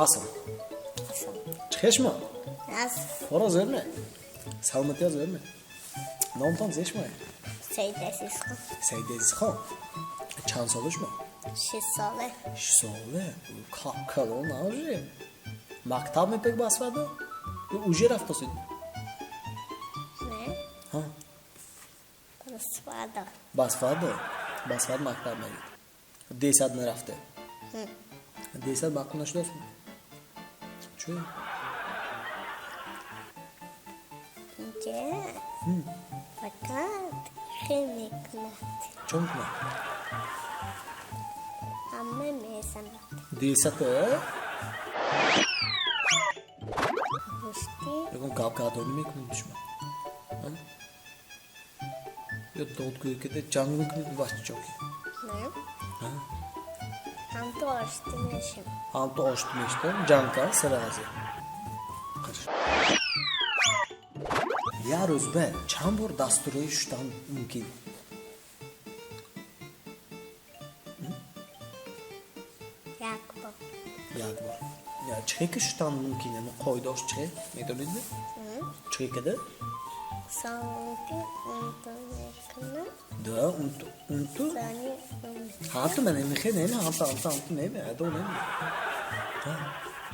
Аслом. Чӣ шумо? Форо зӯр ме? Саломатиё зӯр ме? Номтон зе шумо? Саид Азизхон. Саид Азизхон. Чанд сола шумо? 6 сола. 6 сола? Калон набошед. Мактаб мепек басваду? Уже рафтасед? Не. Ҳа? Басвада. Басвадо? Басвад мактаб мерид. Десад нарафте? Десад маъқул нашудааст? Чӣ? Инҷа фақат хел мекунад. Чӣ мекунад? Ҳама мезанад. Десата? Ҳушти. Ягон гап гардонӣ мекунед шумо? Ё додгӯӣ кида ҷанг мекунед баччоки? Не. Ҳамту оштӣ мешем. Ҳамту оштӣ мешитон, ҷанг кард сарази. Як рӯз ба чанд бор дастурӯи шуштан мумкин? Як бор. Як бор. Чӣ хел ки шуштан мумкин? Ами қоидаош чӣ хел? Медонедми? Чӣ хел када? Сонки унту мекунад. Да, унту, унту. Сони унту. Ҳамту ман мехе не, ҳамту, ҳамту, ҳамту не, адо не. Ҳа.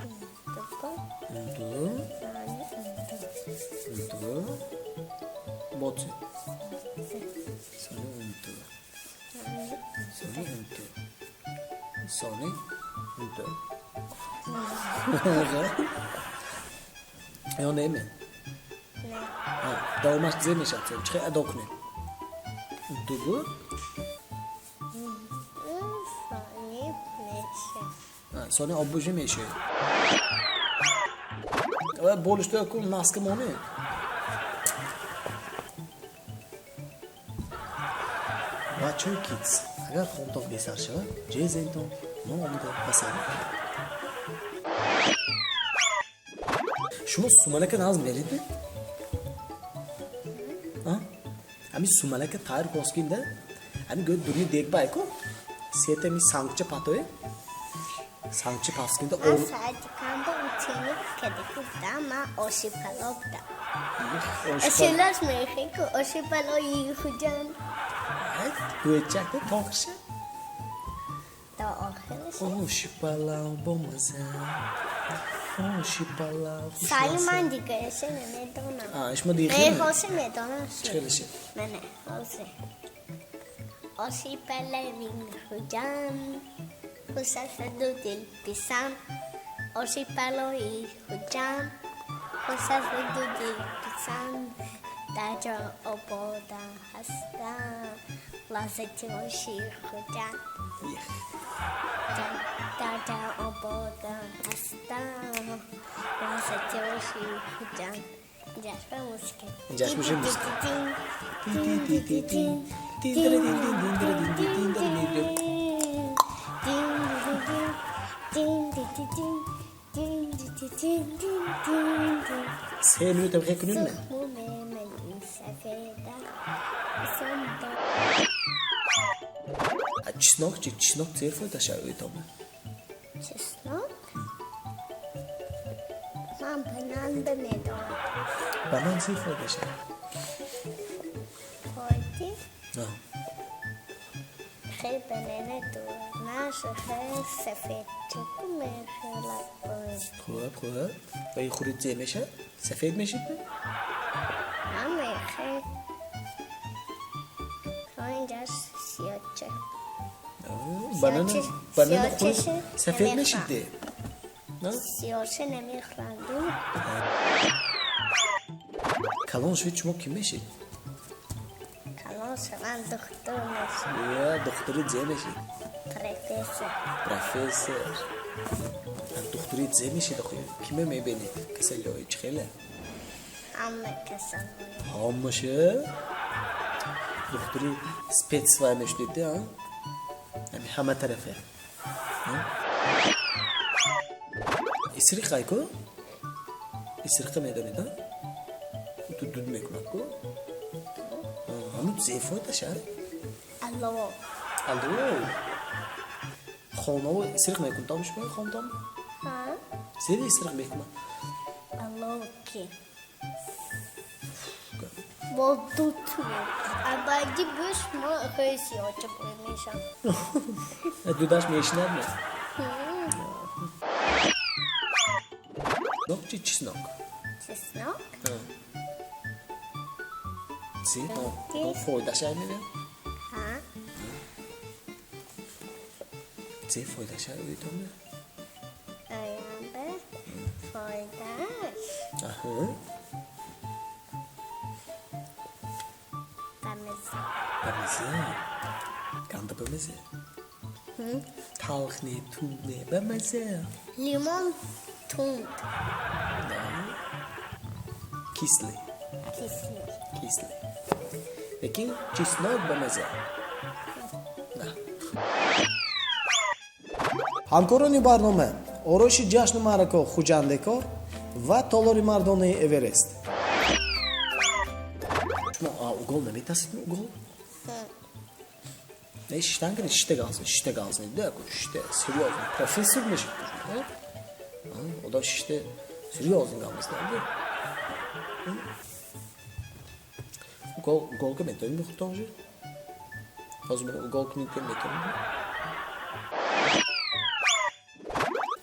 Унту кун. Унту. Сони унту. Унту. Боци. Сони унту. Сони унту. Сони унту. Ё неме? Не. Давомаш зе мешавад. Чӣ хел адо кунем? Унту буд? Сони мешавад. Сони оббужи мешавад. Ва болишто яку маска монед. Бачаҳои Кидс, агар хомтон бесар шавад, ҷезентон мо омада ба сар мекунем. Шумо сумалака нағз меридме? Ҳамин сумалака тайёр коскинда, ҳамин гӯё дуни дегбай ку, сета ми сангча патое, сангча пафскинда. Ман соати камба ученик кадики будам, ман оши пало будам. Ошилаш мехе ку оши палои Хуҷанд. Гӯячакда тохирша? До охираш. Оши палав бомаза. Оши палав Саи хушмаза. Ман дигараша намедонам. А, шумо дига Не, ҳозе медонам. Чӣ хелеше? Мане, ҳозе. Оши палави Хуҷанд. Хушасаду дилписанд. Оши палои Хуҷанд. Хушасаду дилписанд. Дар ҷо обода ҳастам. Лаззати оши Хуҷанд. Дар ҷо обода ҳастам. Лаззати оши Хуҷанд. Инҷаш ба мусиқа. Инҷаш меша мусиқа. Дин, дин, дин, дин, дин, дин, дин, дин, дин. 3 минута бихе кунем не? Сухмуме ман сафеда санда. Чеснок чи? Чеснок зер фоида шавад тома? Чеснок? Ман банан бимедонам. Банан зер фоида шавад? Фоиди? Хел банана дурнаш, хел сафед чуку мехелад. Хуб, хуб. Ва ин хӯрид зе мешавад? Сафед мешид? Ҳама хел. Инҷаш сиёча. Банана банана хӯрид Сиёчаша сафед намехӯрам. Мешид де? На? Сиёча намехӯранду. Калон шавед, шумо кӣ мешед? Калон шавам, духтур мешавам. Я духтури зе мешед? Профессор. Профессор. Духтури зе мешед охи? Киме мебинед? Касалиҳои чӣ хеле? Ҳама касалҳои. Ҳамаша? Духтури спец вай мешудед, а? Ҳами ҳама тарафе. Исриқ ай ку? Исриқа медонед, а? Ту дуд мекунад ку? Ҳамун зе фоидаша? Алло. Алло. Хонаво исриқ мекунтам шумо хонтам? Ҳа. Зери истирақ мекунад? Алоки. Бо дуд абади буш мо хеле сиёча бӯй мешам. Дудаш мешинад ме? Нок чи чеснок? Чеснок? Зи, фоидаша мегӯям? Ҳа. Зи фоидаша ӯйтоме? Оянда фоидааш. Аҳа. Бамаза. Бамаза. Ганда бамаза. Талх не, тунд не, бамаза. Лимон тунд. Кислый. Кислый. Кислый. Лекин чеснок бамаза. На. Ҳамкорони барнома ороиши ҷашну маърако Хуҷандекор ва толори мардонаи Эверест. Шумо угол наметасидми, угол? Не, шиштан кунед, шишта галзед, шишта галзед, да, шишта, серьёзно, профессор мешид, да? Одам шишта серьёзно галзед, да? Угол, уголка метавонед бихӯртон же? Ҳозир ман угол кунед, метавонед?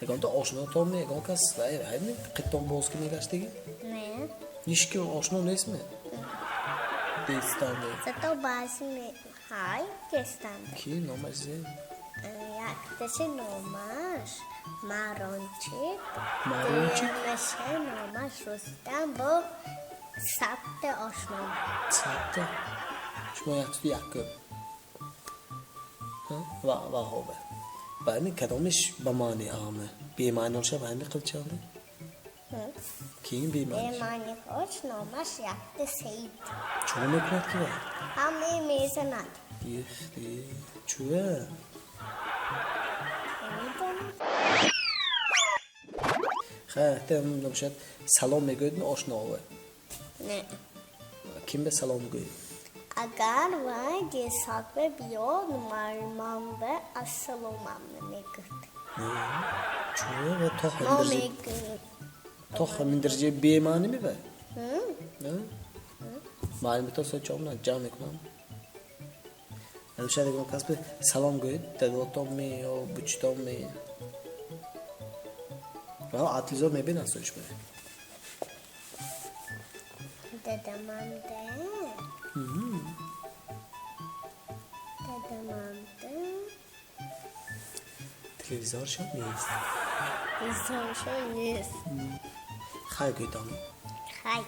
Ягонта ошнотонми, ягон кас вай ҳайми қиттон боз ки мегаштаги? Не. Ҳеч ки ошно нестми? Дестанда. Зато баъзе ҳай дестанда. Ки номаш зе? Якташи номаш Марончик. Марончик? Дуюмаши номаш Рустам бо садта ошно. Садта? Шумо яксу якум. Ва ваҳобе. Ба ҳамин кадомиш ба маъни аме? Бемаъниҳоша ба ҳамин қилчанде? Ким бемаъни? Бемаъниҳош номаш якта Саид. Чо мекунад ки вай? Ҳаме мезанад. Ехте, чӯя? Намедонам. Хай, якта набошад салом мегӯедми ошноове? Не. Ким бе салом гӯед? Агар вай десатбе биёд, муаллимамбе ассаломам мегӯяд. Чӯя ва то Мо ҳамин дараҷа мегӯем. То ҳамин дараҷа бемаънӣ мебарад? Муаллимато со чо мекунад? Ҷамъ мекунам. Шояд ягон кас бе салом гӯед, дадотонми ё бучитонми. Ва атлизор мебинад сои шумо. Дадамамде. Дадамамде. Телевизоршо нест. Телевизоршо нест. Хай гӯедон. Хай.